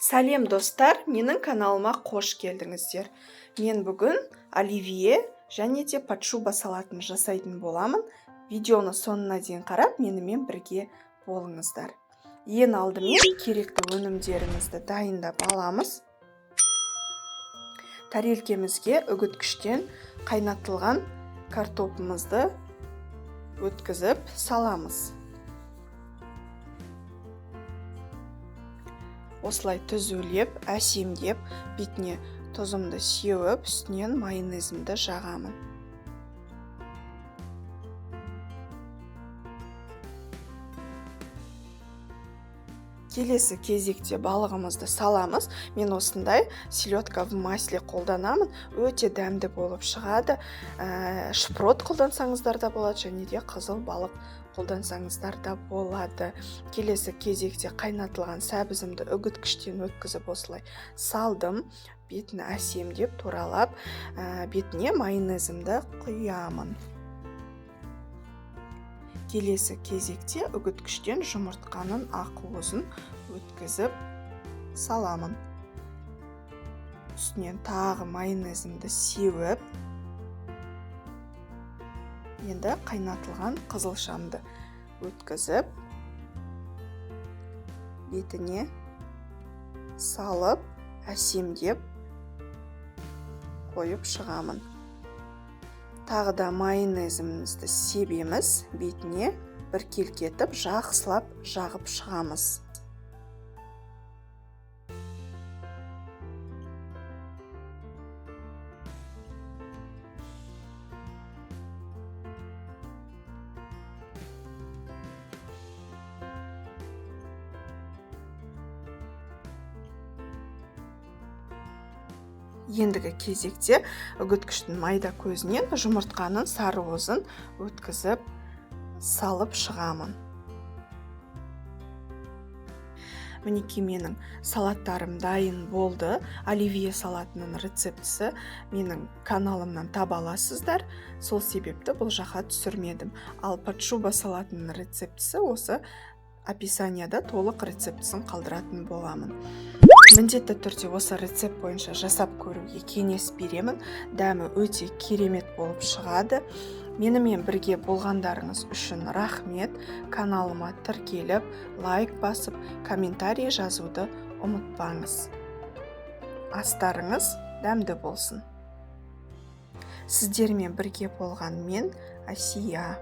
Сәлем, достар! Менің каналыма қош келдіңіздер. Мен бүгін оливье және де подшуба салатын жасайтын боламын. Видеоны соңына дейін қарап, менімен бірге болыңыздар. Ең алдымен керекті өнімдерімізді дайындап аламыз. Тарелкемізге үгіткіштен қайнатылған картопымызды өткізіп саламыз. Осылай түзулеп, әсемдеп, бетіне тұзымды сеуіп, үстінен майонезімді жағамын. Келесі кезекте балығымызды саламыз. Мен осындай селедка в масле қолданамын, өте дәмді болып шығады. Шпрот қолдансаңыздар да болады және де қызыл балық қолдансаңыздар да болады. Келесі кезекте қайнатылған сәбізімді үгіткіштен өткізіп, осылай салдым. Бетін әсемдеп туралап, бетіне майонезімді құямын. Келесі кезекте үгіткіштен жұмыртқаның ақуызын өткізіп саламын. Үстінен тағы майонезімді сеуіп, енді қайнатылған қызылшамды өткізіп, бетіне салып, әсемдеп қойып шығамын. Тағы да майонезімізді себеміз, бетіне біркелкі етіп жақсылап жағып шығамыз. Ендігі кезекте үгіткіштің майда көзінен жұмыртқаның сары уызын өткізіп салып шығамын. Мінекей, менің салаттарым дайын болды. Оливье салатының рецептісі менің каналымнан таба аласыздар. Сол себепті бұл жаққа түсірмедім. Ал подшуба салатының рецептісі осы описанияда толық рецептісін қалдыратын боламын. Міндетті түрде осы рецепт бойынша жасап көруге кеңес беремін. Дәмі өте керемет болып шығады. Менімен бірге болғандарыңыз үшін рахмет. Каналыма тіркеліп, лайк басып, комментарий жазуды ұмытпаңыз. Астарыңыз дәмді болсын. Сіздермен бірге болған мен, Асия.